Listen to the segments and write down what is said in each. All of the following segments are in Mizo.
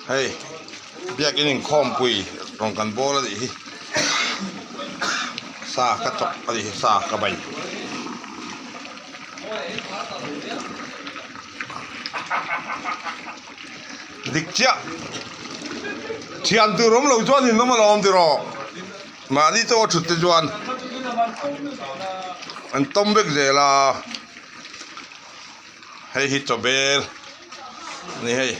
Hei biakin inkhawmpui rawn kan bawl a nih hi sa ka chawp a nih hi sa ka bai. Dik chiah thian tur awm lo chuan in awm alawm tiraw mahni chaw a thut te chuan an tawm vek zel a hei hi chaw bel a ni hei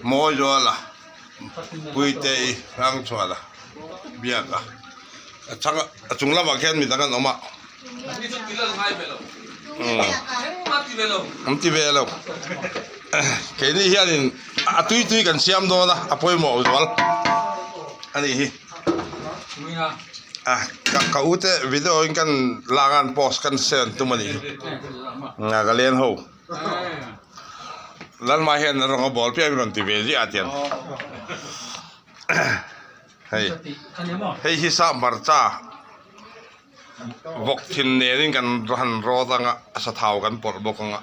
mawi zuala Puitei Hrangchhuana biak a a chhang a chung lamah khian mi dang an awm a an ti ve lo keini hianin a tui tui kan siam dawn a a pawimawh zual a nih hi a ka u te video in kan lak a an post kan send tum a nih hi Nagaland ho. Lalma hian rawng a bawl piah rawn ti ve ziah a tiang hei hei hi sap hmarcha vawk thin nen in kan han rawt anga a sathau kan pawlh bawk anga.